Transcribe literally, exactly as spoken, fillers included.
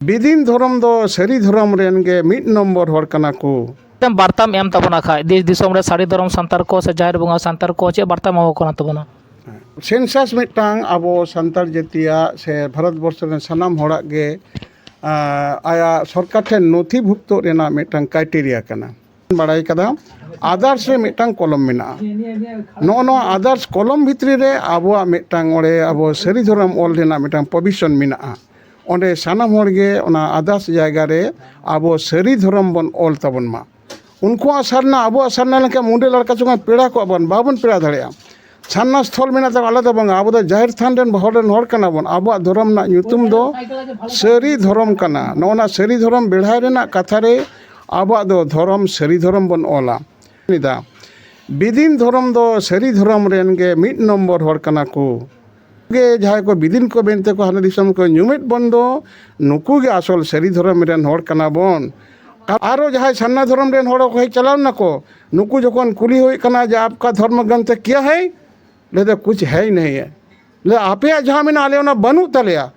ᱵᱤᱫᱤᱱ ᱫᱷᱚᱨᱚᱢ ᱫᱚ ᱥᱟᱹᱨᱤ ᱫᱷᱚᱨᱚᱢ ᱨᱮᱱ ᱜᱮ ᱢᱤᱫ ᱱᱚᱢᱵᱚᱨ ᱦᱚᱲ ᱠᱟᱱᱟ ᱠᱚ᱾ ᱢᱤᱫᱴᱟᱝ ᱵᱟᱨᱛᱟᱢ ᱮᱢ ᱛᱟᱵᱚᱱᱟ ᱠᱷᱟᱡ, ᱫᱮᱥ ᱫᱤᱥᱚᱢ ᱨᱮ ᱥᱟᱹᱨᱤ ᱫᱷᱚᱨᱚᱢ ᱥᱟᱱᱛᱟᱲ ᱠᱚ ᱥᱮ ᱡᱟᱦᱮᱨ ᱵᱚᱸᱜᱟ ᱥᱟᱱᱛᱟᱲ ᱠᱚ ᱪᱮᱫ ᱵᱟᱨᱛᱟᱢ ᱮᱢᱟ ᱠᱚ ᱠᱟᱱᱟ ᱛᱟᱵᱚᱱᱟ? ᱥᱮᱱᱥᱟᱥ ᱢᱤᱫᱴᱟᱝ ᱟᱵᱚ ᱥᱟᱱᱛᱟᱲ ᱡᱟᱹᱛᱤᱭᱟᱜ ᱥᱮ ᱵᱷᱟᱨᱚᱛ ᱵᱚᱨᱥᱚ ᱨᱮᱱ ᱥᱟᱱᱟᱢ ᱦᱚᱲᱟᱜ ᱜᱮ, ᱟᱸ, ᱟᱭᱟᱜ ᱥᱚᱨᱠᱟᱨ ᱴᱷᱮᱱ ᱱᱚᱛᱷᱤ ᱵᱷᱩᱠᱛᱚ ᱨᱮᱱᱟᱜ ᱢᱤᱫᱴᱟᱝ ᱠᱨᱟᱭᱴᱮᱨᱤᱭᱟ ᱠᱟᱱᱟ᱾ ᱵᱟᱲᱟᱭ ᱠᱟᱫᱟ, ᱟᱫᱟᱨᱥ ᱨᱮ ᱢᱤᱫᱴᱟᱝ ᱠᱚᱞᱚᱢ ᱢᱮᱱᱟᱜᱼᱟ᱾ ᱱᱚᱜᱼᱚ ᱱᱚᱣᱟ ᱟᱫᱟᱨᱥ ᱠᱚᱞᱚᱢ ᱵᱷᱤᱛᱨᱤ ᱨᱮ ᱟᱵᱚᱣᱟᱜ ᱢᱤᱫᱴᱟᱝ ᱚᱸᱰᱮ ᱟᱵᱚ ᱥᱟᱹᱨᱤ ᱫᱷᱚᱨᱚᱢ ᱚᱞ ᱨᱮᱱᱟᱜ ᱢᱤᱫᱴᱟᱝ ᱯᱨᱚᱵᱷᱤᱥᱚᱱ ᱢᱮᱱᱟᱜᱼᱟ᱾ ᱚᱸᱰᱮ ᱥᱟᱱᱟᱢ ᱦᱚᱲ ᱜᱮ ᱚᱱᱟ ᱟᱫᱟᱨᱥ ᱡᱟᱭᱜᱟ ᱨᱮ ᱟᱵᱚ ᱥᱟᱹᱨᱤ ᱫᱷᱚᱨᱚᱢ ᱵᱚᱱ ᱚᱞ ᱛᱟᱵᱚᱱ ᱢᱟ᱾ ᱩᱱᱠᱩᱣᱟᱜ ᱥᱟᱨᱱᱟ ᱟᱵᱚᱣᱟᱜ ᱥᱟᱨᱱᱟ ᱞᱮᱱᱠᱷᱟᱱ ᱢᱩᱸᱰᱟᱹ ᱞᱟᱲᱠᱟ ᱪᱚᱝ ᱯᱮᱲᱟ ᱠᱚᱜᱼᱟ ᱵᱚᱱ, ᱵᱟᱵᱚᱱ ᱯᱮᱲᱟ ᱫᱟᱲᱮᱭᱟᱜᱼᱟ᱾ ᱥᱟᱨᱱᱟ ᱥᱛᱷᱚᱞ ᱢᱮᱱᱟᱜ ᱛᱟᱵᱚᱱᱟ, ᱟᱞᱮ ᱫᱚ ᱵᱟᱝᱟ, ᱟᱵᱚ ᱫᱚ ᱡᱟᱦᱮᱨ ᱛᱷᱟᱱ ᱨᱮᱱ ᱦᱚᱲ ᱨᱮᱱ ᱦᱚᱲ ᱠᱟᱱᱟ ᱵᱚᱱ᱾ ᱟᱵᱚᱣᱟᱜ ᱫᱷᱚᱨᱚᱢ ᱨᱮᱱᱟᱜ ᱧᱩᱛᱩᱢ ᱫᱚ ᱥᱟᱹᱨᱤ ᱫᱷᱚᱨᱚᱢ ᱠᱟᱱᱟ᱾ ᱱᱚᱜᱼᱚ ᱱᱟ ᱥᱟᱹᱨᱤ ᱫᱷᱚᱨᱚᱢ ᱵᱮᱲᱦᱟᱭ ᱨᱮᱱᱟᱜ ᱠᱟᱛᱷᱟ ᱨᱮ ᱟᱵᱚᱣᱟᱜ ᱫᱚ ᱫᱷᱚᱨᱚᱢ, ᱥᱟᱹᱨᱤ ᱫᱷᱚᱨᱚᱢ ᱵᱚᱱ ᱚᱞᱟ᱾ ᱵᱤᱫᱤᱱ ᱫᱷᱚᱨᱚᱢ ᱫᱚ ᱥᱟᱹᱨᱤ ᱫᱷᱚᱨᱚᱢ ᱨᱮᱱ ᱜᱮ ᱢᱤᱫ ᱱᱚᱢᱵᱚᱨ ᱦᱚᱲ ᱠᱟᱱᱟ ᱠᱚ᱾ ᱜᱮ ᱡᱟᱦᱟᱸᱭ ᱠᱚ ᱵᱤᱫᱤᱱ ᱠᱚ ᱢᱮᱱᱛᱮ ᱠᱚ ᱦᱟᱱᱟ ᱫᱤᱥᱚᱢ ᱠᱚ ᱧᱩᱢᱮᱫ ᱵᱚᱱ ᱫᱚ, ᱱᱩᱠᱩ ᱜᱮ ᱟᱥᱚᱞ ᱥᱟᱹᱨᱤ ᱫᱷᱚᱨᱚᱢ ᱨᱮᱱ ᱦᱚᱲ ᱠᱟᱱᱟ ᱵᱚᱱ᱾ ᱟᱨᱚ ᱡᱟᱦᱟᱸᱭ ᱥᱟᱨᱱᱟ ᱫᱷᱚᱨᱚᱢ ᱨᱮᱱ ᱦᱚᱲ ᱠᱚ ᱦᱮᱡ ᱪᱟᱞᱟᱣ ᱱᱟᱠᱚ, ᱱᱩᱠᱩ ᱡᱚᱠᱷᱚᱱ ᱠᱩᱞᱤ ᱦᱩᱭ ᱠᱟᱱᱟ ᱡᱮ, "ᱟᱯᱠᱟ ᱫᱷᱚᱨᱢᱚ ᱜᱨᱚᱱᱛᱷ ᱠᱭᱟ ᱦᱟᱭ?" ᱞᱟᱹᱭ ᱫᱟ, "ᱠᱩᱪ ᱦᱟᱭ ᱱᱟᱦᱤ ᱦᱟᱭ᱾" ᱞᱟᱹᱭ, "ᱟᱯᱮᱭᱟᱜ ᱡᱟᱦᱟᱸ ᱢᱮᱱᱟᱜᱼᱟ, ᱟᱞᱮ ᱚᱱᱟ ᱵᱟᱹᱱᱩᱜ ᱛᱟᱞᱮᱭᱟ,